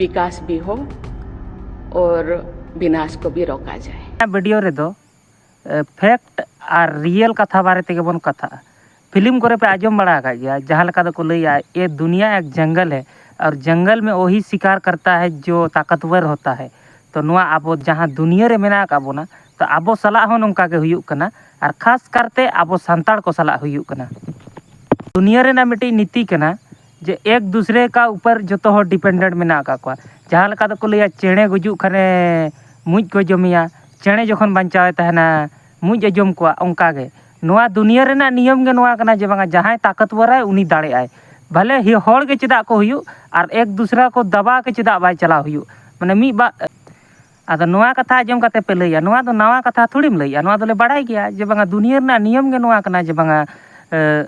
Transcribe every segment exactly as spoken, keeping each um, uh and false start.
विकास भी हो और विनाश को भी रोका जाए। ᱵᱷᱤᱰᱤᱭᱳ ᱨᱮᱫᱚ ᱯᱷᱮᱠᱴ ᱟᱨ ᱨᱤᱭᱮᱞ ᱠᱟᱛᱷᱟ ᱵᱟᱨᱮ ᱛᱮᱜᱮ ᱵᱚᱱ ᱠᱟᱛᱷᱟᱜᱼᱟ᱾ ᱯᱷᱤᱞᱢ ᱠᱚᱨᱮ ᱯᱮ ᱟᱸᱡᱚᱢ ᱵᱟᱲᱟ ᱟᱠᱟᱫ ᱜᱮᱭᱟ, ᱡᱟᱦᱟᱸ ᱞᱮᱠᱟ ᱫᱚᱠᱚ ᱞᱟᱹᱭᱟ, ᱮ ᱫᱩᱱᱤᱭᱟ ᱮᱠ ᱡᱚᱝᱜᱚᱞ ᱦᱮ ᱟᱨ ᱡᱚᱝᱜᱚᱞ ᱢᱮ ᱚᱦᱤ ᱥᱤᱠᱟᱨ ᱠᱟᱨᱛᱟ ᱦᱮ ᱡᱚ ᱛᱟᱠᱛᱣᱚᱨ ᱦᱳᱛᱟ ᱦᱮ᱾ ᱛᱚ ᱱᱚᱣᱟ ᱟᱵᱚ ᱡᱟᱦᱟᱸ ᱫᱩᱱᱤᱭᱟᱹ ᱨᱮ ᱢᱮᱱᱟᱜ ᱟᱠᱟᱫ ᱵᱚᱱᱟ, ᱛᱚ ᱟᱵᱚ ᱥᱟᱞᱟᱜ ᱦᱚᱸ ᱱᱚᱝᱠᱟ ᱜᱮ ᱦᱩᱭᱩᱜ ᱠᱟᱱᱟ, ᱟᱨ ᱠᱷᱟᱥ ᱠᱟᱨᱛᱮ ᱟᱵᱚ ᱥᱟᱱᱛᱟᱲ ᱠᱚ ᱥᱟᱞᱟᱜ ᱦᱩᱭᱩᱜ ᱠᱟᱱᱟ᱾ ᱫᱩᱱᱤᱭᱟᱹ ᱨᱮᱱᱟᱜ ᱢᱤᱫᱴᱤᱡ ᱱᱤᱛᱤ ᱠᱟᱱᱟ ᱡᱮ ᱮᱠ ᱫᱩᱥᱨᱮ ᱠᱟ ᱩᱯᱚᱨ ᱡᱚᱛᱚ ᱦᱚᱲ ᱰᱤᱯᱮᱱᱰᱮᱱᱴ ᱢᱮᱱᱟᱜ ᱟᱠᱟᱫ ᱠᱚᱣᱟ᱾ ᱡᱟᱦᱟᱸ ᱞᱮᱠᱟ ᱫᱚᱠᱚ ᱞᱟᱹᱭᱟ, ᱪᱮᱬᱮ ᱜᱩᱡᱩᱜ ᱠᱷᱟᱱᱮ ᱢᱩᱡ ᱠᱚ ᱡᱚᱢᱮᱭᱟ, ᱪᱮᱬᱮ ᱡᱚᱠᱷᱚᱱ ᱵᱟᱧᱪᱟᱣᱮ ᱛᱟᱦᱮᱱᱟ ᱢᱩᱡ ᱮ ᱡᱚᱢ ᱠᱚᱣᱟ, ᱚᱱᱠᱟ ᱜᱮ ᱱᱚᱣᱟ ᱫᱩᱱᱤᱭᱟᱹ ᱨᱮᱱᱟᱜ ᱱᱤᱭᱚᱢ ᱜᱮ ᱱᱚᱣᱟ ᱠᱟᱱᱟ ᱡᱮ ᱵᱟᱝᱟ, ᱡᱟᱦᱟᱸᱭ ᱛᱟᱠᱚᱛᱣᱟᱨᱟᱭ ᱩᱱᱤ ᱫᱟᱲᱮᱜᱼᱟᱭ, ᱵᱷᱟᱞᱮ ᱦᱤ- ᱦᱚᱲ ᱜᱮ ᱪᱮᱫᱟᱜ ᱠᱚ ᱦᱩᱭᱩᱜ ᱟᱨ ᱮᱠ ᱫᱩᱥᱨᱟ ᱠᱚ ᱫᱟᱵᱟ ᱜᱮ ᱪᱮᱫᱟᱜ ᱵᱟᱭ ᱪᱟᱞᱟᱣ ᱦᱩᱭᱩᱜ᱾ ᱢᱟᱱᱮ ᱢᱤᱫ ᱵᱟ ᱟᱫᱚ ᱱᱚᱣᱟ ᱠᱟᱛᱷᱟ ᱟᱸᱡᱚᱢ ᱠᱟᱛᱮ ᱯᱮ ᱞᱟᱹᱭᱟ, ᱱᱚᱣᱟ ᱫᱚ ᱱᱟᱣᱟ ᱠᱟᱛᱷᱟ ᱛᱷᱚᱲᱤᱢ ᱞᱟᱹᱭᱮᱜᱼᱟ, ᱱᱚᱣᱟ ᱫᱚᱞᱮ ᱵᱟᱲᱟᱭ ᱜᱮᱭᱟ ᱡᱮ ᱵᱟᱝᱟ, ᱫᱩᱱᱤᱭᱟᱹ ᱨᱮᱱᱟᱜ ᱱᱤᱭᱚᱢ ᱜᱮ ᱱᱚᱣᱟ ᱠᱟᱱᱟ ᱡᱮ ᱵᱟᱝᱟ, ᱮ,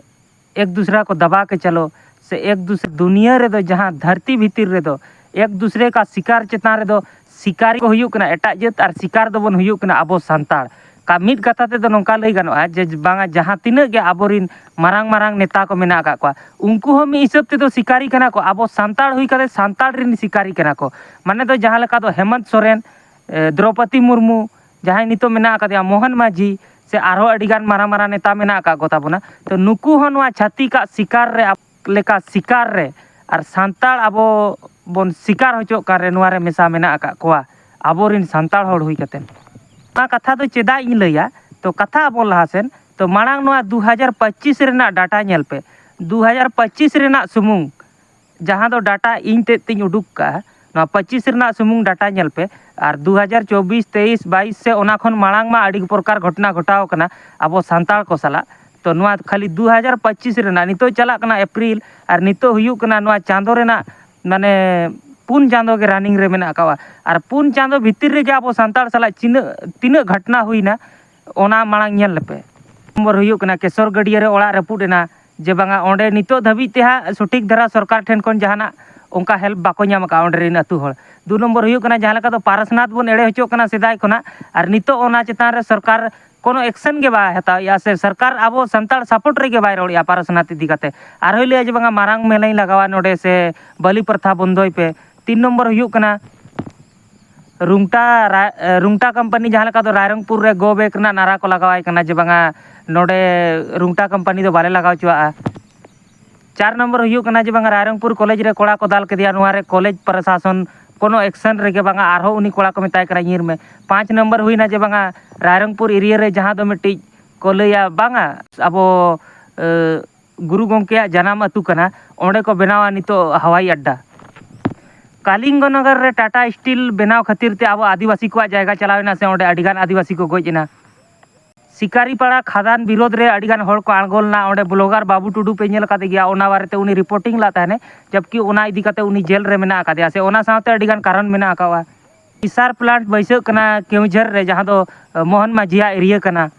ᱮᱠ ᱫᱩᱥᱨᱟ ᱠᱚ ᱫᱟᱵᱟ ᱠᱮ ᱪᱟᱞᱚ, ᱥᱮ ᱮᱠ ᱫᱩᱥᱨᱟ ᱫᱩᱱᱤᱭᱟᱹ ᱨᱮᱫᱚ, ᱡᱟᱦᱟᱸ ᱫᱷᱟᱹᱨᱛᱤ ᱵᱷᱤᱛᱤᱨ ᱨᱮᱫᱚ ᱮᱠ ᱫᱩᱥᱨᱮ ᱠᱟ ᱥᱤᱠᱟᱨ ᱪᱮᱛᱟᱱ ᱨᱮᱫᱚ ᱥᱤᱠᱟᱨᱤ ᱠᱚ ᱦᱩᱭᱩᱜ ᱠᱟᱱᱟ ᱮᱴᱟᱜ ᱡᱟᱹᱛ ᱟᱨ ᱥᱤᱠᱟᱨ ᱫᱚᱵᱚᱱ ᱦᱩᱭᱩᱜ ᱠᱟᱱᱟ ᱟᱵᱚ ᱥᱟᱱᱛᱟᱲ᱾ ᱠᱟ ᱢᱤᱫ ᱠᱟᱛᱷᱟ ᱛᱮᱫᱚ ᱱᱚᱝᱠᱟ ᱞᱟᱹᱭ ᱜᱟᱱᱚᱜᱼᱟ ᱡᱮ ᱵᱟᱝᱟ, ᱡᱟᱦᱟᱸ ᱛᱤᱱᱟᱹᱜ ᱜᱮ ᱟᱵᱚᱨᱤᱱ ᱢᱟᱨᱟᱝ ᱢᱟᱨᱟᱝ ᱱᱮᱛᱟ ᱠᱚ ᱢᱮᱱᱟᱜ ᱟᱠᱟᱫ ᱠᱚᱣᱟ, ᱩᱱᱠᱩ ᱦᱚᱸ ᱢᱤᱫ ᱦᱤᱥᱟᱹᱵ ᱛᱮᱫᱚ ᱥᱤᱠᱟᱨᱤ ᱠᱟᱱᱟ ᱠᱚ, ᱟᱵᱚ ᱥᱟᱱᱛᱟᱲ ᱦᱩᱭ ᱠᱟᱛᱮ ᱥᱟᱱᱛᱟᱲ ᱨᱤᱱ ᱥᱤᱠᱟᱨᱤ ᱠᱟᱱᱟ ᱠᱚ᱾ ᱢᱟᱱᱮ ᱫᱚ ᱡᱟᱦᱟᱸ ᱞᱮᱠᱟ ᱫᱚ ᱦᱮᱢᱚᱱᱛ ᱥᱚᱨᱮᱱ, ᱮ, ᱫᱨᱚᱯᱚᱫᱤ ᱢᱩᱨᱢᱩ, ᱡᱟᱦᱟᱸᱭ ᱱᱤᱛᱚᱜ ᱢᱮᱱᱟᱜ ᱟᱠᱟᱫᱮᱭᱟ ᱢᱳᱦᱚᱱ ᱢᱟᱹᱡᱷᱤ, ᱥᱮ ᱟᱨᱦᱚᱸ ᱟᱹᱰᱤᱜᱟᱱ ᱢᱟᱨᱟᱝ ᱢᱟᱨᱟᱝ ᱱᱮᱛᱟ ᱢᱮᱱᱟᱜ ᱟᱠᱟᱫ ᱠᱚ ᱛᱟᱵᱚᱱᱟ, ᱛᱚ ᱱᱩᱠᱩ ᱦᱚᱸ ᱱᱚᱣᱟ ᱪᱷᱟᱹᱛᱤᱠᱟᱜ ᱥᱤᱠᱟᱨ ᱨᱮ ᱟᱵ- ᱞᱮᱠᱟ ᱥᱤᱠᱟᱨ ᱨᱮ ᱟᱨ ᱥᱟᱱᱛᱟᱲ ᱟᱵᱚ ᱵᱚᱱ ᱥᱤᱠᱟᱨ ᱦᱚᱪᱚᱜ ᱠᱟᱱ ᱨᱮ ᱱᱚᱣᱟ ᱨᱮ ᱢᱮᱥᱟ ᱢᱮᱱᱟᱜ ᱟᱠᱟᱫ ᱠᱚᱣᱟ ᱟᱵᱚᱨᱤᱱ ᱥᱟᱱᱛᱟᱲ ᱦᱚᱲ ᱦᱩᱭ ᱠᱟᱛᱮ᱾ ᱱᱚᱣᱟ ᱠᱟᱛᱷᱟ ᱫᱚ ᱪᱮᱫᱟᱜ ᱤᱧ ᱞᱟᱹᱭᱟ, ᱛᱚ ᱠᱟᱛᱷᱟ ᱟᱵᱚ ᱞᱟᱦᱟ ᱥᱮᱱ, ᱛᱚ ᱢᱟᱲᱟᱝ ᱱᱚᱣᱟ ᱫᱩ ᱦᱟᱡᱟᱨ ᱯᱚᱸᱪᱤᱥ ᱨᱮᱱᱟᱜ ᱰᱟᱴᱟ ᱧᱮᱞ ᱯᱮ, ᱫᱩ ᱦᱟᱡᱟᱨ ᱯᱚᱸᱪᱤᱥ ᱨᱮᱱᱟᱜ ᱥᱩᱢᱩᱝ ᱡᱟᱦᱟᱸ ᱫᱚ ᱰᱟᱴᱟ ᱤᱧ ᱛᱮᱫ ᱛᱤᱧ ᱩᱰᱩᱠ ᱠᱟᱜᱼᱟ, ᱱᱚᱣᱟ ᱯᱚᱸᱪᱤᱥ ᱨᱮᱱᱟᱜ ᱥᱩᱢᱩᱝ ᱰᱟᱴᱟ ᱧᱮᱞ ᱯᱮ, ᱟᱨ ᱫᱩ ᱦᱟᱡᱟᱨ ᱪᱚᱵᱵᱤᱥ, ᱛᱮᱭᱤᱥ, ᱵᱟᱭᱤᱥ ᱥᱮ ᱚᱱᱟ ᱠᱷᱚᱱ ᱢᱟᱲᱟᱝ ᱢᱟ ᱟᱹᱰᱤ ᱯᱨᱚᱠᱟᱨ ᱜᱷᱚᱴᱚᱱᱟ ᱜᱷᱚᱴᱟᱣ ᱠᱟᱱᱟ ᱟᱵᱚ ᱥᱟᱱᱛᱟᱲ ᱠᱚ ᱥᱟᱞᱟᱜ᱾ ᱛᱚ ᱱᱚᱣᱟ ᱠᱷᱟᱹᱞᱤ ᱫᱩ ᱦᱟᱡᱟᱨ ᱯᱚᱸᱪᱤᱥ ᱨᱮᱱᱟᱜ, ᱱᱤᱛᱚᱜ ᱪᱟᱞᱟᱜ ᱠᱟᱱᱟ ᱮᱯᱨᱤᱞ, ᱟᱨ ᱱᱤᱛᱚᱜ ᱦᱩᱭᱩᱜ ᱠᱟᱱᱟ ᱱᱚᱣᱟ ᱪᱟᱸᱫᱚ ᱨᱮᱱᱟᱜ, ᱢᱟᱱᱮ ᱯᱩᱱ ᱪᱟᱸᱫᱚ ᱜᱮ ᱨᱟᱱᱤᱝ ᱨᱮ ᱢᱮᱱᱟᱜ ᱟᱠᱟᱫᱼᱟ, ᱟᱨ ᱯᱩᱱ ᱪᱟᱸᱫᱚ ᱵᱷᱤᱛᱤᱨ ᱨᱮᱜᱮ ᱟᱵᱚ ᱥᱟᱱᱛᱟᱲ ᱥᱟᱞᱟᱜ ᱛᱤᱱᱟᱹᱜ ᱛᱤᱱᱟᱹᱜ ᱜᱷᱚᱴᱚᱱᱟ ᱦᱩᱭᱱᱟ, ᱚᱱᱟ ᱢᱟᱲᱟᱝ ᱧᱮᱞ ᱞᱮᱯᱮ᱾ ᱱᱚᱢᱵᱚᱨ ᱦᱩᱭᱩᱜ ᱠᱟᱱᱟ ᱠᱮᱥᱚᱨ ᱜᱟᱹᱰᱭᱟᱹ ᱨᱮ ᱚᱲᱟᱜ ᱨᱟᱹᱯᱩᱫ ᱮᱱᱟ, ᱡᱮ ᱵᱟᱝᱟ ᱚᱸᱰᱮ ᱱᱤᱛᱚᱜ ᱫᱷᱟᱹᱵᱤᱡ ᱛᱮ ᱦᱟᱸᱜ ᱥᱚᱴᱷᱤᱠ ᱫᱷᱟᱨᱟ ᱥᱚᱨᱠᱟᱨ ᱴᱷᱮᱱ ᱠᱷᱚᱱ ᱡᱟᱦᱟᱱᱟᱜ ᱚᱱᱠᱟ ᱦᱮᱞᱯ ᱵᱟᱠᱚ ᱧᱟᱢ ᱟᱠᱟᱫᱼᱟ ᱚᱸᱰᱮ ᱨᱮᱱ ᱟᱹᱛᱩ ᱦᱚᱲ᱾ ᱫᱩ ᱱᱚᱢᱵᱚᱨ ᱦᱩᱭᱩᱜ ᱠᱟᱱᱟ ᱡᱟᱦᱟᱸ ᱞᱮᱠᱟ ᱫᱚ ᱯᱟᱨᱥᱱᱟᱛᱷ ᱵᱚᱱ ᱮᱲᱮ ᱦᱚᱪᱚᱜ ᱠᱟᱱᱟ ᱥᱮᱫᱟᱭ ᱠᱷᱚᱱᱟᱜ, ᱟᱨ ᱱᱤᱛᱚᱜ ᱚᱱᱟ ᱪᱮᱛᱟᱱ ᱨᱮ ᱥᱚᱨᱠᱟᱨ ᱠᱳᱱᱳ ᱮᱠᱥᱮᱱ ᱜᱮ ᱵᱟᱭ ᱦᱟᱛᱟᱣᱮᱫᱼᱟ, ᱥᱮ ᱥᱚᱨᱠᱟᱨ ᱟᱵᱚ ᱥᱟᱱᱛᱟᱲ ᱥᱟᱯᱳᱨᱴ ᱨᱮᱜᱮ ᱵᱟᱭ ᱨᱚᱲᱮᱫᱼᱟ ᱯᱟᱨᱥᱱᱟᱛᱷ ᱤᱫᱤ ᱠᱟᱛᱮ᱾ ᱟᱨᱦᱚᱸᱭ ᱞᱟᱹᱭᱟ ᱡᱮ ᱵᱟᱝᱟ ᱢᱟᱨᱟᱝ ᱢᱮᱞᱟᱧ ᱞᱟᱜᱟᱣᱟ ᱱᱚᱰᱮ, ᱥᱮ ᱵᱟᱹᱞᱤ ᱯᱨᱚᱛᱷᱟ ᱵᱚᱱᱫᱚᱭ ᱯᱮ᱾ ᱛᱤᱱ ᱱᱚᱢᱵᱚᱨ ᱦᱩᱭᱩᱜ ᱠᱟᱱᱟ ᱨᱩᱝᱴᱟ ᱨᱟ- ᱮ, ᱨᱩᱝᱴᱟ ᱠᱳᱢᱯᱟᱱᱤ ᱡᱟᱦᱟᱸ ᱞᱮᱠᱟ ᱫᱚ ᱨᱟᱭᱨᱚᱝᱯᱩᱨ ᱨᱮ ᱜᱳ ᱵᱮᱠ ᱨᱮᱱᱟᱜ ᱱᱟᱨᱟ ᱠᱚ ᱞᱟᱜᱟᱣᱟᱭ ᱠᱟᱱᱟ ᱡᱮ ᱵᱟᱝᱟ, ᱱᱚᱰᱮ ᱨᱩᱝᱴᱟ ᱠᱳᱢᱯᱟᱱᱤ ᱫᱚ ᱵᱟᱞᱮ ᱞᱟᱜᱟᱣ ᱦᱚᱪᱚᱣᱟᱜᱼᱟ᱾ ᱪᱟᱨ ᱱᱚᱢᱵᱚᱨ ᱦᱩᱭᱩᱜ ᱠᱟᱱᱟ ᱡᱮ ᱵᱟᱝᱟ ᱨᱟᱭᱨᱚᱝᱯᱩᱨ ᱠᱚᱞᱮᱡᱽ ᱨᱮ ᱠᱚᱲᱟ ᱠᱚ ᱫᱟᱞ ᱠᱮᱫᱮᱭᱟ, ᱱᱚᱣᱟ ᱨᱮ ᱠᱚᱞᱮᱡᱽ ᱯᱨᱚᱥᱟᱥᱚᱱ ᱠᱳᱱᱳ ᱮᱠᱥᱮᱱ ᱨᱮᱜᱮ ᱵᱟᱝᱟ, ᱟᱨᱦᱚᱸ ᱩᱱᱤ ᱠᱚᱲᱟ ᱠᱚ ᱢᱮᱛᱟᱭ ᱠᱟᱱᱟ ᱧᱤᱨ ᱢᱮ᱾ ᱯᱟᱸᱪ ᱱᱚᱢᱵᱚᱨ ᱦᱩᱭᱱᱟ ᱡᱮ ᱵᱟᱝᱟ ᱨᱟᱭᱨᱚᱝᱯᱩᱨ ᱮᱨᱤᱭᱟ ᱨᱮ ᱡᱟᱦᱟᱸ ᱫᱚ ᱢᱤᱫᱴᱤᱡ ᱠᱚ ᱞᱟᱹᱭᱟ ᱵᱟᱝᱟ ᱟᱵᱚ ᱮ, ᱜᱩᱨᱩ ᱜᱚᱢᱠᱮᱭᱟᱜ ᱡᱟᱱᱟᱢ ᱟᱹᱛᱩ ᱠᱟᱱᱟ, ᱚᱸᱰᱮ ᱠᱚ ᱵᱮᱱᱟᱣᱟ ᱱᱤᱛᱚᱜ ᱦᱟᱣᱟᱭ ᱟᱰᱰᱟ᱾ ᱠᱟᱞᱤᱝᱜᱚ ᱱᱚᱜᱚᱨ ᱨᱮ ᱴᱟᱴᱟ ᱥᱴᱤᱞ ᱵᱮᱱᱟᱣ ᱠᱷᱟᱹᱛᱤᱨ ᱛᱮ ᱟᱵᱚ ᱟᱹᱫᱤᱵᱟᱹᱥᱤ ᱠᱚᱣᱟᱜ ᱡᱟᱭᱜᱟ ᱪᱟᱞᱟᱣ ᱮᱱᱟ ᱥᱮ ᱚᱸᱰᱮ ᱟᱹᱰᱤᱜᱟᱱ ᱟᱹᱫᱤᱵᱟᱹᱥᱤ ᱠᱚ ᱜᱚᱡ ᱮᱱᱟ᱾ ᱥᱤᱠᱟᱨᱤᱯᱟᱲᱟ ᱠᱷᱟᱫᱟᱱ ᱵᱤᱨᱳᱫᱷ ᱨᱮ ᱟᱹᱰᱤᱜᱟᱱ ᱦᱚᱲ ᱠᱚ ᱟᱬᱜᱚ ᱞᱮᱱᱟ, ᱚᱸᱰᱮ ᱵᱞᱚᱜᱟᱨ ᱵᱟᱹᱵᱩ ᱴᱩᱰᱩ ᱯᱮ ᱧᱮᱞ ᱟᱠᱟᱫᱮ ᱜᱮᱭᱟ, ᱚᱱᱟ ᱵᱟᱨᱮᱛᱮ ᱩᱱᱤ ᱨᱤᱯᱳᱨᱴᱤᱝ ᱞᱟᱜ ᱛᱟᱦᱮᱱᱮ, ᱡᱚᱵᱠᱤ ᱚᱱᱟ ᱤᱫᱤ ᱠᱟᱛᱮ ᱩᱱᱤ ᱡᱮᱞ ᱨᱮ ᱢᱮᱱᱟᱜ ᱟᱠᱟᱫᱮᱭᱟ ᱥᱮ ᱚᱱᱟ ᱥᱟᱶᱛᱮ ᱟᱹᱰᱤᱜᱟᱱ ᱠᱟᱨᱚᱱ ᱢᱮᱱᱟᱜ ᱟᱠᱟᱫᱼᱟ᱾ ᱯᱤᱥᱟᱨ ᱯᱞᱟᱱᱴ ᱵᱟᱹᱭᱥᱟᱹᱜ ᱠᱟᱱᱟ ᱠᱮᱣᱡᱷᱟᱹᱨ ᱨᱮ, ᱡᱟᱦᱟᱸ ᱫᱚ ᱢᱳᱦᱚᱱ ᱢᱟᱹᱡᱷᱤᱭᱟᱜ ᱮᱨᱤᱭᱟ ᱠᱟᱱᱟ᱾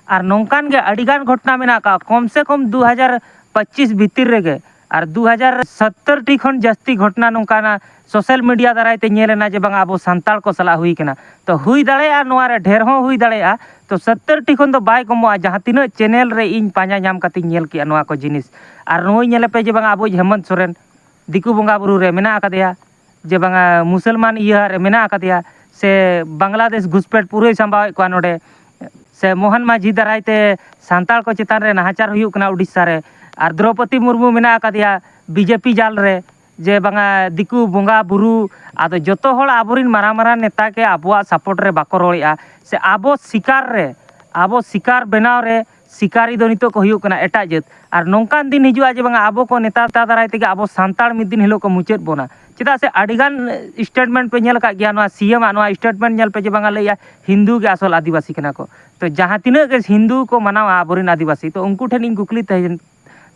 ᱟᱨ ᱱᱚᱝᱠᱟᱱ ᱜᱮ ᱟᱹᱰᱤᱜᱟᱱ ᱜᱷᱚᱴᱚᱱᱟ ᱢᱮᱱᱟᱜ ᱟᱠᱟᱫ, ᱠᱚᱢ ᱥᱮ ᱠᱚᱢ ᱫᱩ ᱦᱟᱡᱟᱨ ᱯᱚᱸᱪᱤᱥ ᱵᱷᱤᱛᱤᱨ ᱨᱮᱜᱮ ᱟᱨ ᱫᱩ ᱦᱟᱡᱟᱨ ᱥᱚᱛᱛᱚᱨ ᱴᱤ ᱠᱷᱚᱱ ᱡᱟᱹᱥᱛᱤ ᱜᱷᱚᱴᱚᱱᱟ ᱱᱚᱝᱠᱟᱱᱟᱜ ᱥᱳᱥᱟᱞ ᱢᱤᱰᱤᱭᱟ ᱫᱟᱨᱟᱭ ᱛᱮ ᱧᱮᱞ ᱮᱱᱟ ᱡᱮ ᱵᱟᱝ ᱟᱵᱚ ᱥᱟᱱᱛᱟᱲ ᱠᱚ ᱥᱟᱞᱟᱜ ᱦᱩᱭ ᱠᱟᱱᱟ᱾ ᱛᱚ ᱦᱩᱭ ᱫᱟᱲᱮᱭᱟᱜᱼᱟ ᱱᱚᱣᱟ ᱨᱮ ᱰᱷᱮᱨ ᱦᱚᱸ ᱦᱩᱭ ᱫᱟᱲᱮᱭᱟᱜᱼᱟ᱾ ᱛᱚ ᱥᱚᱛᱛᱚᱨ ᱴᱤ ᱠᱷᱚᱱ ᱫᱚ ᱵᱟᱭ ᱠᱚᱢᱚᱜᱼᱟ, ᱡᱟᱦᱟᱸ ᱛᱤᱱᱟᱹᱜ ᱪᱮᱱᱮᱞ ᱨᱮ ᱤᱧ ᱯᱟᱸᱡᱟ ᱧᱟᱢ ᱠᱟᱛᱮᱧ ᱧᱮᱞ ᱠᱮᱜᱼᱟ ᱱᱚᱣᱟ ᱠᱚ ᱡᱤᱱᱤᱥ᱾ ᱟᱨ ᱱᱩᱭ ᱧᱮᱞᱮ ᱯᱮ ᱡᱮ ᱵᱟᱝ ᱟᱵᱚᱭᱤᱡ ᱦᱮᱢᱚᱱᱛ ᱥᱚᱨᱮᱱ ᱫᱤᱠᱩ ᱵᱚᱸᱜᱟ ᱵᱩᱨᱩ ᱨᱮ ᱢᱮᱱᱟᱜ ᱟᱠᱟᱫᱮᱭᱟ, ᱡᱮ ᱵᱟᱝᱟ ᱢᱩᱥᱚᱞᱢᱟᱱ ᱤᱭᱟᱹ ᱨᱮ ᱢᱮᱱᱟᱜ ᱟᱠᱟᱫᱮᱭᱟ, ᱥᱮ ᱵᱟᱝᱞᱟᱫᱮᱥ ᱜᱷᱩᱥᱯᱮᱴ ᱯᱩᱨᱟᱹᱭ ᱥᱟᱢᱵᱟᱣᱮᱫ ᱠᱚᱣᱟ ᱱᱚᱰᱮ, ᱥᱮ ᱢᱳᱦᱚᱱ ᱢᱟᱹᱡᱷᱤ ᱫᱟᱨᱟᱭ ᱛᱮ ᱥᱟᱱᱛᱟᱲ ᱠᱚ ᱪᱮᱛᱟᱱ ᱨᱮ ᱱᱟᱦᱟᱪᱟᱨ ᱦᱩᱭᱩᱜ ᱠᱟᱱᱟ ᱩᱰᱤᱥᱥᱟ ᱨᱮ, ᱟᱨ ᱫᱨᱚᱣᱯᱚᱫᱤ ᱢᱩᱨᱢᱩ ᱢᱮᱱᱟᱜ ᱟᱠᱟᱫᱮᱭᱟ ᱵᱤᱡᱮᱯᱤ ᱡᱟᱞ ᱨᱮ, ᱡᱮ ᱵᱟᱝᱟ ᱫᱤᱠᱩ ᱵᱚᱸᱜᱟ ᱵᱩᱨᱩ᱾ ᱟᱫᱚ ᱡᱚᱛᱚ ᱦᱚᱲ ᱟᱵᱚᱨᱮᱱ ᱢᱟᱨᱟᱝ ᱢᱟᱨᱟᱝ ᱱᱮᱛᱟ ᱜᱮ ᱟᱵᱚᱣᱟᱜ ᱥᱟᱯᱳᱨᱴ ᱨᱮ ᱵᱟᱠᱚ ᱨᱚᱲᱮᱫᱼᱟ, ᱥᱮ ᱟᱵᱚ ᱥᱤᱠᱟᱨ ᱨᱮ, ᱟᱵᱚ ᱥᱤᱠᱟᱨ ᱵᱮᱱᱟᱣ ᱨᱮ ᱥᱤᱠᱟᱨᱤ ᱫᱚ ᱱᱤᱛᱚᱜ ᱠᱚ ᱦᱩᱭᱩᱜ ᱠᱟᱱᱟ ᱮᱴᱟᱜ ᱡᱟᱹᱛ᱾ ᱟᱨ ᱱᱚᱝᱠᱟᱱ ᱫᱤᱱ ᱦᱤᱡᱩᱜᱼᱟ ᱡᱮ ᱵᱟᱝᱟ ᱟᱵᱚ ᱠᱚ ᱱᱮᱛᱟ ᱫᱟᱨᱟᱭ ᱛᱮᱜᱮ ᱟᱵᱚ ᱥᱟᱱᱛᱟᱲ ᱢᱤᱫ ᱫᱤᱱ ᱦᱤᱞᱳᱜ ᱠᱚ ᱢᱩᱪᱟᱹᱫ ᱵᱚᱱᱟ᱾ ᱪᱮᱫᱟᱜ ᱥᱮ ᱟᱹᱰᱤᱜᱟᱱ ᱥᱴᱮᱴᱢᱮᱱᱴ ᱯᱮ ᱧᱮᱞ ᱟᱠᱟᱫ ᱜᱮᱭᱟ, ᱱᱚᱣᱟ ᱥᱤ ᱮᱢ ᱟᱜ ᱱᱚᱣᱟ ᱥᱴᱮᱴᱢᱮᱱᱴ ᱧᱮᱞ ᱯᱮ ᱡᱮ ᱵᱟᱝᱟ ᱞᱟᱹᱭᱮᱜᱼᱟ ᱦᱤᱱᱫᱩ ᱜᱮ ᱟᱥᱚᱞ ᱟᱹᱫᱤᱵᱟᱹᱥᱤ ᱠᱟᱱᱟ ᱠᱚ᱾ ᱛᱚ ᱡᱟᱦᱟᱸ ᱛᱤᱱᱟᱹᱜ ᱜᱮ ᱦᱤᱱᱫᱩ ᱠᱚ ᱢᱟᱱᱟᱣᱟ ᱟᱵᱚᱨᱮᱱ ᱟᱹᱫᱤᱵᱟᱹᱥᱤ, ᱛᱚ ᱩᱱᱠᱩ ᱴᱷᱮᱱ ᱤᱧ ᱠᱩᱠᱞᱤ ᱛᱟᱦᱮᱸ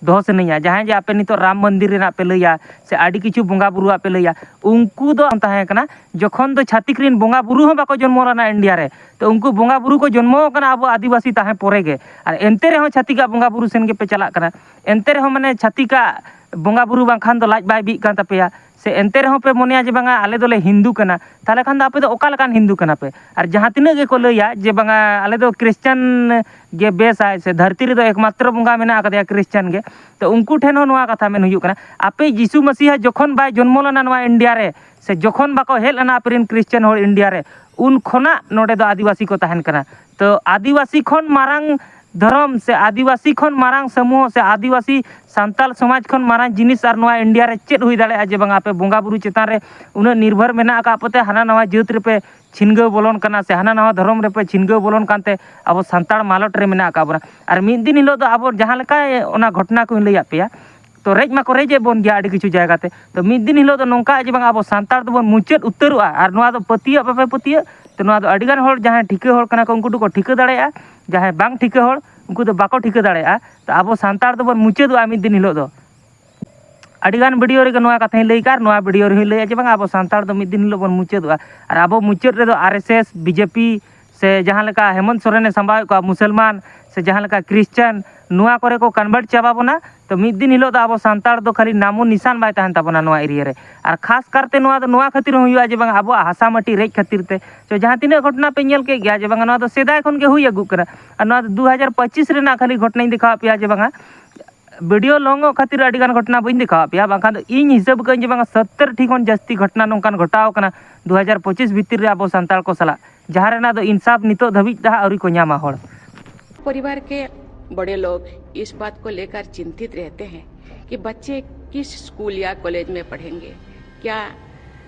ᱫᱚᱦᱚ ᱥᱟᱱᱟᱧᱟ, ᱡᱟᱦᱟᱸᱭ ᱡᱮ ᱟᱯᱮ ᱱᱤᱛᱚᱜ ᱨᱟᱢ ᱢᱚᱱᱫᱤᱨ ᱨᱮᱱᱟᱜ ᱯᱮ ᱞᱟᱹᱭᱟ ᱥᱮ ᱟᱹᱰᱤ ᱠᱤᱪᱷᱩ ᱵᱚᱸᱜᱟ ᱵᱩᱨᱩᱣᱟᱜ ᱯᱮ ᱞᱟᱹᱭᱟ, ᱩᱱᱠᱩ ᱫᱚ ᱛᱟᱦᱮᱸ ᱠᱟᱱᱟ ᱡᱚᱠᱷᱚᱱ ᱫᱚ ᱪᱷᱟᱹᱛᱤᱠ ᱨᱮᱱ ᱵᱚᱸᱜᱟ ᱵᱩᱨᱩ ᱦᱚᱸ ᱵᱟᱠᱚ ᱡᱚᱱᱢᱚ ᱞᱮᱱᱟ ᱤᱱᱰᱤᱭᱟ ᱨᱮ᱾ ᱛᱚ ᱩᱱᱠᱩ ᱵᱚᱸᱜᱟ ᱵᱩᱨᱩ ᱠᱚ ᱡᱚᱱᱢᱚ ᱟᱠᱟᱱᱟ ᱟᱵᱚ ᱟᱹᱫᱤᱵᱟᱹᱥᱤ ᱛᱟᱦᱮᱸ ᱯᱚᱨᱮ ᱜᱮ, ᱟᱨ ᱮᱱᱛᱮ ᱨᱮᱦᱚᱸ ᱪᱷᱟᱹᱛᱤᱠᱟᱜ ᱵᱚᱸᱜᱟ ᱵᱩᱨᱩ ᱥᱮᱱ ᱜᱮᱯᱮ ᱪᱟᱞᱟᱜ ᱠᱟᱱᱟ᱾ ᱮᱱᱛᱮ ᱨᱮᱦᱚᱸ ᱢᱟᱱᱮ ᱪᱷᱟᱹᱛᱤᱠᱟᱜ ᱵᱚᱸᱜᱟ ᱵᱩᱨᱩ ᱵᱟᱝᱠᱷᱟᱱ ᱫᱚ ᱞᱟᱡ ᱵᱟᱭ ᱵᱤᱜ ᱠᱟᱱ ᱛᱟᱯᱮᱭᱟ᱾ ᱥᱮ ᱮᱱᱛᱮ ᱨᱮᱦᱚᱸ ᱯᱮ ᱢᱚᱱᱮᱭᱟ ᱡᱮ ᱵᱟᱝᱟ ᱟᱞᱮ ᱫᱚᱞᱮ ᱦᱤᱱᱫᱩ ᱠᱟᱱᱟ, ᱛᱟᱦᱚᱞᱮ ᱠᱷᱟᱱ ᱫᱚ ᱟᱯᱮ ᱫᱚ ᱚᱠᱟ ᱞᱮᱠᱟᱱ ᱦᱤᱱᱫᱩ ᱠᱟᱱᱟ ᱯᱮ? ᱟᱨ ᱡᱟᱦᱟᱸ ᱛᱤᱱᱟᱹᱜ ᱜᱮᱠᱚ ᱞᱟᱹᱭᱟ ᱡᱮ ᱵᱟᱝᱟ ᱟᱞᱮ ᱫᱚ ᱠᱷᱨᱤᱥᱪᱟᱱ ᱜᱮ ᱵᱮᱥᱟᱭ, ᱥᱮ ᱫᱷᱟᱹᱨᱛᱤ ᱨᱮᱫᱚ ᱮᱠᱢᱟᱛᱨᱚ ᱵᱚᱸᱜᱟ ᱢᱮᱱᱟᱜ ᱟᱠᱟᱫᱮᱭᱟ ᱠᱷᱨᱤᱥᱪᱟᱱ ᱜᱮ, ᱛᱚ ᱩᱱᱠᱩ ᱴᱷᱮᱱ ᱦᱚᱸ ᱱᱚᱣᱟ ᱠᱟᱛᱷᱟ ᱢᱮᱱ ᱦᱩᱭᱩᱜ ᱠᱟᱱᱟ, ᱟᱯᱮ ᱡᱤᱥᱩ ᱢᱟᱹᱥᱤᱦᱟ ᱡᱚᱠᱷᱚᱱ ᱵᱟᱭ ᱡᱚᱱᱢᱚ ᱞᱮᱱᱟ ᱱᱚᱣᱟ ᱤᱱᱰᱤᱭᱟ ᱨᱮ, ᱥᱮ ᱡᱚᱠᱷᱚᱱ ᱵᱟᱠᱚ ᱦᱮᱡ ᱞᱮᱱᱟ ᱟᱯᱮᱨᱮᱱ ᱠᱷᱨᱤᱥᱪᱟᱱ ᱦᱚᱲ ᱤᱱᱰᱤᱭᱟ ᱨᱮ, ᱩᱱ ᱠᱷᱚᱱᱟᱜ ᱱᱚᱰᱮ ᱫᱚ ᱟᱹᱫᱤᱵᱟᱹᱥᱤ ᱠᱚ ᱛᱟᱦᱮᱱ ᱠᱟᱱᱟ᱾ ᱛᱚ ᱟᱹᱫᱤᱵᱟᱹᱥᱤ ᱠᱷᱚᱱ ᱢᱟᱨᱟᱝ ᱫᱷᱚᱨᱚᱢ ᱥᱮ ᱟᱹᱫᱤᱵᱟᱹᱥᱤ ᱠᱷᱚᱱ ᱢᱟᱨᱟᱝ ᱥᱟᱢᱩᱦᱚ ᱥᱮ ᱟᱹᱫᱤᱵᱟᱹᱥᱤ ᱥᱟᱱᱛᱟᱞ ᱥᱚᱢᱟᱡᱽ ᱠᱷᱚᱱ ᱢᱟᱨᱟᱝ ᱡᱤᱱᱤᱥ ᱟᱨ ᱱᱚᱣᱟ ᱤᱱᱰᱤᱭᱟ ᱨᱮ ᱪᱮᱫ ᱦᱩᱭ ᱫᱟᱲᱮᱭᱟᱜᱼᱟ ᱡᱮ ᱵᱟᱝᱟ ᱟᱯᱮ ᱵᱚᱸᱜᱟ ᱵᱩᱨᱩ ᱪᱮᱛᱟᱱ ᱨᱮ ᱩᱱᱟᱹᱜ ᱱᱤᱨᱵᱷᱚᱨ ᱢᱮᱱᱟᱜ ᱟᱠᱟᱫ ᱯᱮᱛᱮ ᱦᱟᱱᱟ ᱱᱟᱣᱟ ᱡᱟᱹᱛ ᱨᱮᱯᱮ ᱪᱷᱤᱱᱜᱟᱹᱣ ᱵᱚᱞᱚᱱ ᱠᱟᱱᱟ, ᱥᱮ ᱦᱟᱱᱟ ᱱᱟᱣᱟ ᱫᱷᱚᱨᱚᱢ ᱨᱮᱯᱮ ᱪᱷᱤᱱᱜᱟᱹᱣ ᱵᱚᱞᱚᱱ ᱠᱟᱱᱛᱮ ᱟᱵᱚ ᱥᱟᱱᱛᱟᱲ ᱢᱟᱞᱚᱴ ᱨᱮ ᱢᱮᱱᱟᱜ ᱟᱠᱟᱫ ᱵᱚᱱᱟ᱾ ᱟᱨ ᱢᱤᱫ ᱫᱤᱱ ᱦᱤᱞᱳᱜ ᱫᱚ ᱟᱵᱚ ᱡᱟᱦᱟᱸ ᱞᱮᱠᱟ ᱚᱱᱟ ᱜᱷᱚᱴᱚᱱᱟ ᱠᱚᱧ ᱞᱟᱹᱭᱟᱫ ᱯᱮᱭᱟ, ᱛᱚ ᱨᱮᱡ ᱢᱟᱠᱚ ᱨᱮᱡᱮᱫ ᱵᱚᱱ ᱜᱮᱭᱟ ᱟᱹᱰᱤ ᱠᱤᱪᱷᱩ ᱡᱟᱭᱜᱟ ᱛᱮ᱾ ᱛᱚ ᱢᱤᱫ ᱫᱤᱱ ᱦᱤᱞᱳᱜ ᱫᱚ ᱱᱚᱝᱠᱟ ᱡᱮ ᱵᱟᱝ ᱟᱵᱚ ᱥᱟᱱᱛᱟᱲ ᱫᱚᱵᱚᱱ ᱢᱩᱪᱟᱹᱫ ᱩᱛᱟᱹᱨᱚᱜᱼᱟ, ᱟᱨ ᱱᱚᱣᱟ ᱫᱚ ᱯᱟᱹᱛᱭᱟᱹᱜ ᱵᱟᱯᱮ ᱯᱟᱹᱛᱭᱟᱹᱜ, ᱛᱚ ᱱᱚᱣᱟ ᱫᱚ ᱟᱹᱰᱤ ᱜᱟᱱ ᱦᱚᱲ ᱡᱟᱦᱟᱸᱭ ᱴᱷᱤᱠᱟᱹ ᱦᱚᱲ ᱠᱟᱱᱟ ᱠᱚ ᱩᱱᱠᱩ ᱫᱚᱠᱚ ᱴᱷᱤᱠᱟᱹ ᱫᱟᱲᱮᱭᱟᱜᱼᱟ, ᱡᱟᱦᱟᱸᱭ ᱵᱟᱝ ᱴᱷᱤᱠᱟᱹ ᱦᱚᱲ ᱩᱱᱠᱩ ᱫᱚ ᱵᱟᱠᱚ ᱴᱷᱤᱠᱟᱹ ᱫᱟᱲᱮᱭᱟᱜᱼᱟ᱾ ᱛᱚ ᱟᱵᱚ ᱥᱟᱱᱛᱟᱲ ᱫᱚᱵᱚᱱ ᱢᱩᱪᱟᱹᱫᱚᱜᱼᱟ ᱢᱤᱫ ᱫᱤᱱ ᱦᱤᱞᱳᱜ ᱫᱚ᱾ ᱟᱹᱰᱤ ᱜᱟᱱ ᱵᱷᱤᱰᱤᱭᱳ ᱨᱮᱜᱮ ᱱᱚᱣᱟ ᱠᱟᱛᱷᱟᱧ ᱞᱟᱹᱭ ᱠᱟᱜᱼᱟ, ᱟᱨ ᱱᱚᱣᱟ ᱵᱷᱤᱰᱤᱭᱳ ᱨᱮᱦᱚᱸᱧ ᱞᱟᱹᱭᱟ ᱡᱮ ᱵᱟᱝ ᱟᱵᱚ ᱥᱟᱱᱛᱟᱲ ᱫᱚ ᱢᱤᱫ ᱫᱤᱱ ᱦᱤᱞᱳᱜ ᱵᱚᱱ ᱢᱩᱪᱟᱹᱫᱚᱜᱼᱟ᱾ ᱟᱨ ᱟᱵᱚ ᱢᱩᱪᱟᱹᱫ ᱨᱮᱫᱚ R S S, B J P, ᱥᱮ ᱡᱟᱦᱟᱸ ᱞᱮᱠᱟ ᱦᱮᱢᱚᱱᱛ ᱥᱚᱨᱮᱱᱮ ᱥᱟᱢᱵᱟᱣᱮᱫ ᱠᱚᱣᱟ ᱢᱩᱥᱚᱞᱢᱟᱱ, ᱥᱮ ᱡᱟᱦᱟᱸ ᱞᱮᱠᱟ ᱠᱷᱨᱤᱥᱪᱟᱱ, ᱱᱚᱣᱟ ᱠᱚᱨᱮ ᱠᱚ ᱠᱚᱱᱵᱷᱟᱨᱴ ᱪᱟᱵᱟ ᱵᱚᱱᱟ, ᱛᱚ ᱢᱤᱫ ᱫᱤᱱ ᱦᱤᱞᱳᱜ ᱫᱚ ᱟᱵᱚ ᱥᱟᱱᱛᱟᱲ ᱫᱚ ᱠᱷᱟᱹᱞᱤ ᱱᱟᱢᱚ ᱱᱤᱥᱟᱱ ᱵᱟᱭ ᱛᱟᱦᱮᱱ ᱛᱟᱵᱚᱱᱟ ᱱᱚᱣᱟ ᱮᱨᱤᱭᱟ ᱨᱮ᱾ ᱟᱨ ᱠᱷᱟᱥ ᱠᱟᱨᱛᱮ ᱱᱚᱣᱟ ᱫᱚ ᱱᱚᱣᱟ ᱠᱷᱟᱹᱛᱤᱨ ᱦᱚᱸ ᱦᱩᱭᱩᱜᱼᱟ ᱡᱮ ᱵᱟᱝ ᱟᱵᱚᱣᱟᱜ ᱦᱟᱥᱟ ᱢᱟᱹᱴᱤ ᱨᱮᱡ ᱠᱷᱟᱹᱛᱤᱨ ᱛᱮ᱾ ᱛᱚ ᱡᱟᱦᱟᱸ ᱛᱤᱱᱟᱹᱜ ᱜᱷᱚᱴᱚᱱᱟ ᱯᱮ ᱧᱮᱞ ᱠᱮᱫ ᱜᱮᱭᱟ ᱡᱮ ᱵᱟᱝᱟ ᱱᱚᱣᱟ ᱫᱚ ᱥᱮᱫᱟᱭ ᱠᱷᱚᱱ ᱜᱮ ᱦᱩᱭ ᱟᱹᱜᱩᱜ ᱠᱟᱱᱟ, ᱟᱨ ᱱᱚᱣᱟ ᱫᱚ ᱫᱩ ᱦᱟᱡᱟᱨ ᱯᱚᱸᱪᱤᱥ ᱨᱮᱱᱟᱜ ᱠᱷᱟᱹᱞᱤ ᱜᱷᱚᱴᱚᱱᱟᱧ ᱫᱮᱠᱷᱟᱣᱟᱫ ᱯᱮᱭᱟ ᱡᱮ ᱵᱟᱝᱟ ᱵᱷᱤᱰᱤᱭᱳ ᱞᱚᱝᱚᱜ ᱠᱷᱟᱹᱛᱤᱨ ᱟᱹᱰᱤ ᱜᱟᱱ ᱜᱷᱚᱴᱚᱱᱟ ᱵᱟᱹᱧ ᱫᱮᱠᱷᱟᱣᱟᱫ ᱯᱮᱭᱟ, ᱵᱟᱝᱠᱷᱟᱱ ᱫᱚ ᱤᱧ ᱦᱤᱥᱟᱹᱵ ᱠᱟᱜ ᱟᱹᱧ ᱡᱮ ᱵᱟᱝᱟ ᱥᱚᱛᱛᱚᱨ ᱴᱤ ᱠᱷᱚᱱ ᱡᱟᱹᱥᱛᱤ ᱜᱷᱚᱴᱚᱱᱟ ᱱᱚᱝᱠᱟᱱ ᱜᱷᱚᱴᱟᱣ ᱠᱟᱱᱟ ᱫᱩ ᱦᱟᱡᱟᱨ ᱯᱚᱸᱪᱤᱥ ᱵᱷᱤᱛᱤᱨ ᱨᱮ ᱟᱵᱚ ᱥᱟᱱᱛᱟᱲ ᱠᱚ ᱥᱟᱞᱟᱜ, ᱡᱟᱦᱟᱸ ᱨᱮᱱᱟᱜ ᱫᱚ ᱤᱱᱥᱟᱯ ᱱᱤᱛᱚᱜ ᱫᱷᱟᱹᱵᱤᱡ ᱛᱮ ᱦᱟᱸᱜ ᱟᱹᱣᱨᱤ ᱠᱚ ᱧᱟᱢᱟ ᱦᱚᱲ᱾ परिवार के बड़े लोग इस बात को लेकर चिंतित रहते हैं कि बच्चे किस स्कूल या कॉलेज में पढ़ेंगे, क्या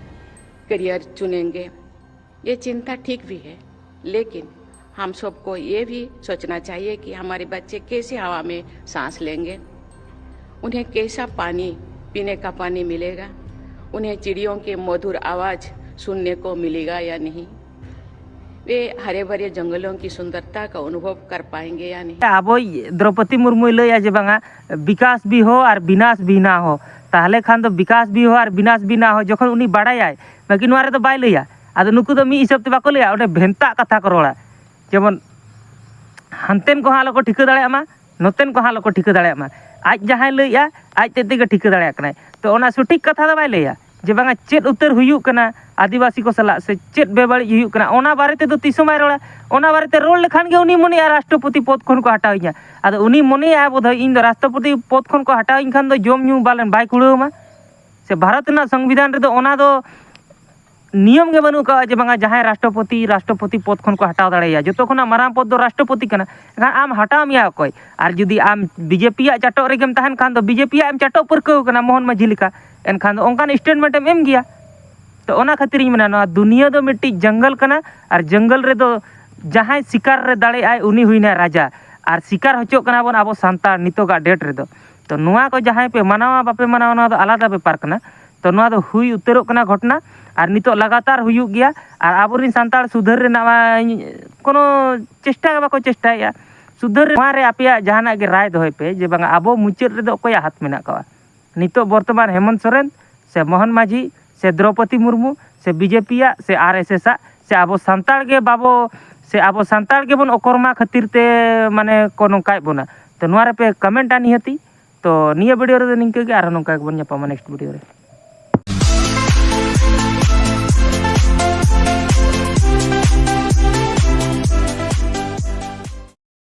करियर चुनेंगे। ये चिंता ठीक भी है, लेकिन हम सबको ये भी सोचना चाहिए कि हमारे बच्चे कैसे हवा में सांस लेंगे, उन्हें कैसा पानी, पीने का पानी मिलेगा, उन्हें चिड़ियों की मधुर आवाज़ सुनने को मिलेगा या नहीं, वे हरे भरे जंगलों की सुंदरता का अनुभव कर पाएंगे या नहीं। ᱟᱵᱚᱭᱤᱡ ᱫᱨᱚᱯᱚᱫᱤ ᱢᱩᱨᱢᱩᱭ ᱞᱟᱹᱭᱟ ᱡᱮ ᱵᱟᱝᱟ ᱵᱤᱠᱟᱥ ᱵᱤ ᱦᱚ ᱟᱨ ᱵᱤᱱᱟᱥ ᱵᱤ ᱱᱟ ᱦᱚ᱾ ᱛᱟᱦᱚᱞᱮ ᱠᱷᱟᱱ ᱫᱚ ᱵᱤᱠᱟᱥ ᱵᱤ ᱦᱚ ᱟᱨ ᱵᱤᱱᱟᱥ ᱵᱤ ᱱᱟ ᱦᱚ ᱡᱚᱠᱷᱚᱱ ᱩᱱᱤ ᱵᱟᱲᱟᱭᱟᱭ, ᱵᱟᱹᱠᱤ ᱱᱚᱣᱟ ᱨᱮᱫᱚ ᱵᱟᱭ ᱞᱟᱹᱭᱟ᱾ ᱟᱫᱚ ᱱᱩᱠᱩ ᱫᱚ ᱢᱤᱫ ᱦᱤᱥᱟᱹᱵ ᱛᱮ ᱵᱟᱠᱚ ᱞᱟᱹᱭᱟ, ᱚᱸᱰᱮ ᱵᱷᱮᱱᱛᱟᱜ ᱠᱟᱛᱷᱟ ᱠᱚ ᱨᱚᱲᱟ᱾ ᱡᱮᱢᱚᱱ ᱦᱟᱱᱛᱮᱱ ᱠᱚᱦᱚᱸ ᱟᱞᱚ ᱠᱚ ᱴᱷᱤᱠᱟᱹ ᱫᱟᱲᱮᱭᱟᱜ ᱢᱟ, ᱱᱚᱛᱮᱱ ᱠᱚᱦᱚᱸ ᱟᱞᱚ ᱠᱚ ᱴᱷᱤᱠᱟᱹ ᱫᱟᱲᱮᱭᱟᱜ ᱢᱟ᱾ ᱟᱡ ᱡᱟᱦᱟᱸᱭ ᱞᱟᱹᱭᱮᱜᱼᱟ, ᱟᱡ ᱛᱮᱫ ᱛᱮᱜᱮ ᱴᱷᱤᱠᱟᱹ ᱫᱟᱲᱮᱭᱟᱜ ᱠᱟᱱᱟᱭ᱾ ᱛᱚ ᱚᱱᱟ ᱥᱚᱴᱷᱤᱠ ᱠᱟᱛᱷᱟ ᱫᱚ ᱵᱟᱭ ᱞᱟᱹᱭᱟ ᱡᱮ ᱵᱟᱝᱟ ᱪᱮᱫ ᱩᱛᱟᱹᱨ ᱦᱩᱭᱩᱜ ᱠᱟᱱᱟ ᱟᱹᱫᱤᱵᱟᱹᱥᱤ ᱠᱚ ᱥᱟᱞᱟᱜ, ᱥᱮ ᱪᱮᱫ ᱵᱮᱵᱟᱹᱲᱤᱡ ᱦᱩᱭᱩᱜ ᱠᱟᱱᱟ, ᱚᱱᱟ ᱵᱟᱨᱮ ᱛᱮᱫᱚ ᱛᱤᱥ ᱦᱚᱸ ᱵᱟᱭ ᱨᱚᱲᱟ᱾ ᱚᱱᱟ ᱵᱟᱨᱮ ᱛᱮ ᱨᱚᱲ ᱞᱮᱠᱷᱟᱱ ᱜᱮ ᱩᱱᱤ ᱢᱚᱱᱮᱭᱟ ᱨᱟᱥᱴᱨᱚᱯᱚᱛᱤ ᱯᱚᱫᱽ ᱠᱷᱚᱱ ᱠᱚ ᱦᱟᱴᱟᱣᱤᱧᱟ᱾ ᱟᱫᱚ ᱩᱱᱤ ᱢᱚᱱᱮᱭᱟ ᱵᱳᱫᱷᱚᱭ ᱤᱧ ᱫᱚ ᱨᱟᱥᱴᱨᱚᱯᱚᱛᱤ ᱯᱚᱫᱽ ᱠᱷᱚᱱ ᱠᱚ ᱦᱟᱴᱟᱣᱤᱧ ᱠᱷᱟᱱ ᱫᱚ ᱡᱚᱢ ᱧᱩ ᱵᱟᱞᱮ ᱵᱟᱭ ᱠᱩᱲᱟᱹᱣ ᱢᱟ᱾ ᱥᱮ ᱵᱷᱟᱨᱚᱛ ᱨᱮᱱᱟᱜ ᱥᱚᱝᱵᱤᱫᱷᱟᱱ ᱨᱮᱫᱚ ᱚᱱᱟ ᱫᱚ ᱱᱤᱭᱚᱢ ᱜᱮ ᱵᱟᱹᱱᱩᱜ ᱠᱟᱜᱼᱟ ᱡᱮ ᱵᱟᱝᱟ ᱡᱟᱦᱟᱸᱭ ᱨᱟᱥᱴᱨᱚᱯᱚᱛᱤ, ᱨᱟᱥᱴᱨᱚᱯᱚᱛᱤ ᱯᱚᱫᱽ ᱠᱷᱚᱱ ᱠᱚ ᱦᱟᱴᱟᱣ ᱫᱟᱲᱮᱭᱟᱭᱟ᱾ ᱡᱚᱛᱚ ᱠᱷᱚᱱᱟᱜ ᱢᱟᱨᱟᱝ ᱯᱚᱫᱽ ᱫᱚ ᱨᱟᱥᱴᱨᱚᱯᱚᱛᱤ ᱠᱟᱱᱟ᱾ ᱮᱱᱠᱷᱟᱱ ᱟᱢ ᱦᱟᱴᱟᱣ ᱢᱮᱭᱟ ᱚᱠᱚᱭ? ᱟᱨ ᱡᱩᱫᱤ ᱟᱢ ᱵᱤᱡᱮᱯᱤ ᱭᱟᱜ ᱪᱟᱴᱚᱜ ᱨᱮᱜᱮᱢ ᱛᱟᱦᱮᱱ ᱠᱷᱟᱱ ᱫᱚ ᱵᱤᱡᱮᱯᱤ ᱭᱟᱜ ᱮᱢ ᱪᱟᱴᱚᱜ ᱯᱟᱹᱨᱠᱟᱹᱣ ᱠᱟᱱᱟ ᱢᱳᱦᱚᱱ ᱢᱟᱹᱡᱷᱤ ᱞᱮᱠᱟ, ᱮᱱᱠᱷᱟᱱ ᱫᱚ ᱚᱱᱠᱟᱱ ᱥᱴᱮᱴᱢᱮᱱᱴ ᱮᱢ ᱮᱢ ᱜᱮᱭᱟ᱾ ᱛᱚ ᱚᱱᱟ ᱠᱷᱟᱹᱛᱤᱨᱤᱧ ᱢᱮᱱᱟ ᱱᱚᱣᱟ ᱫᱩᱱᱤᱭᱟᱹ ᱫᱚ ᱢᱤᱫᱴᱤᱡ ᱡᱚᱝᱜᱚᱞ ᱠᱟᱱᱟ, ᱟᱨ ᱡᱚᱝᱜᱚᱞ ᱨᱮᱫᱚ ᱡᱟᱦᱟᱸᱭ ᱥᱤᱠᱟᱨ ᱨᱮ ᱫᱟᱲᱮᱭᱟᱜᱼᱟᱭ ᱩᱱᱤ ᱦᱩᱭᱱᱟᱭ ᱨᱟᱡᱟ᱾ ᱟᱨ ᱥᱤᱠᱟᱨ ᱦᱚᱪᱚᱜ ᱠᱟᱱᱟ ᱵᱚᱱ ᱟᱵᱚ ᱥᱟᱱᱛᱟᱲ ᱱᱤᱛᱚᱜᱟᱜ ᱰᱮᱴ ᱨᱮᱫᱚ᱾ ᱛᱚ ᱱᱚᱣᱟ ᱠᱚ ᱡᱟᱦᱟᱸᱭ ᱯᱮ ᱢᱟᱱᱟᱣᱟ ᱵᱟᱯᱮ ᱢᱟᱱᱟᱣᱟ ᱱᱚᱣᱟ ᱫᱚ ᱟᱞᱟᱫᱟ ᱵᱮᱯᱟᱨ ᱠᱟᱱᱟ᱾ ᱛᱚ ᱱᱚᱣᱟ ᱫᱚ ᱦᱩᱭ ᱩᱛᱟᱹᱨᱚᱜ ᱠᱟᱱᱟ ᱜᱷᱚᱴᱚᱱᱟ, ᱟᱨ ᱱᱤᱛᱚᱜ ᱞᱟᱜᱟᱛᱟᱨ ᱦᱩᱭᱩᱜ ᱜᱮᱭᱟ᱾ ᱟᱨ ᱟᱵᱚᱨᱮᱱ ᱥᱟᱱᱛᱟᱲ ᱥᱩᱫᱷᱟᱹᱨ ᱨᱮᱱᱟᱜ ᱢᱟ ᱠᱳᱱᱳ ᱪᱮᱥᱴᱟ ᱜᱮ ᱵᱟᱠᱚ ᱪᱮᱥᱴᱟᱭᱮᱫᱼᱟ᱾ ᱥᱩᱫᱷᱟᱹᱨ ᱨᱮ ᱱᱚᱣᱟ ᱨᱮ ᱟᱯᱮᱭᱟᱜ ᱡᱟᱦᱟᱱᱟᱜ ᱜᱮ ᱨᱟᱭ ᱫᱚᱦᱚᱭ ᱯᱮ ᱡᱮ ᱵᱟᱝᱟ ᱟᱵᱚ ᱢᱩᱪᱟᱹᱫ ᱨᱮᱫᱚ ᱚᱠᱚᱭᱟᱜ ᱦᱟᱛ ᱢᱮᱱᱟᱜ ᱟᱠᱟᱫᱼᱟ? ᱱᱤᱛᱚᱜ ᱵᱚᱨᱛᱚᱢᱟᱱ ᱦᱮᱢᱚᱱᱛ ᱥᱚᱨᱮᱱ ᱥᱮ ᱢᱳᱦᱚᱱ ᱢᱟᱹᱡᱷᱤ ᱥᱮ ᱫᱨᱚᱣᱯᱚᱫᱤ ᱢᱩᱨᱢᱩ ᱥᱮ ᱵᱤᱡᱮᱯᱤᱭᱟᱜ ᱥᱮ ᱟᱨ ᱮᱥ ᱮᱥ ᱟᱜ ᱥᱮ ᱟᱵᱚ ᱥᱟᱱᱛᱟᱲ ᱜᱮ ᱵᱟᱵᱚ ᱥᱮ ᱟᱵᱚ ᱥᱟᱱᱛᱟᱲ ᱜᱮᱵᱚᱱ ᱚᱠᱚᱨᱢᱟ ᱠᱷᱟᱹᱛᱤᱨ ᱛᱮ ᱢᱟᱱᱮ ᱠᱚ ᱱᱚᱝᱠᱟᱭᱮᱫ ᱵᱚᱱᱟ? ᱛᱚ ᱱᱚᱣᱟ ᱨᱮᱯᱮ ᱠᱚᱢᱮᱱᱴᱟ ᱱᱤᱦᱟᱹᱛᱤ᱾ ᱛᱚ ᱱᱤᱭᱟᱹ ᱵᱷᱤᱰᱤᱭᱳ ᱨᱮᱫᱚ ᱱᱤᱝᱠᱟᱹ ᱜᱮ, ᱟᱨᱦᱚᱸ ᱱᱚᱝᱠᱟ ᱜᱮᱵᱚᱱ ᱧᱟᱯᱟᱢᱟ ᱱᱮᱠᱥᱴ ᱵᱷᱤᱰᱤᱭᱳ ᱨᱮ᱾